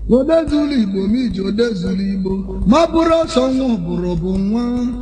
Odezulu Igbo m iji odezulu Igbo ma bụrụ ọsọ nwa ọbụrụ bụ nwa nwa.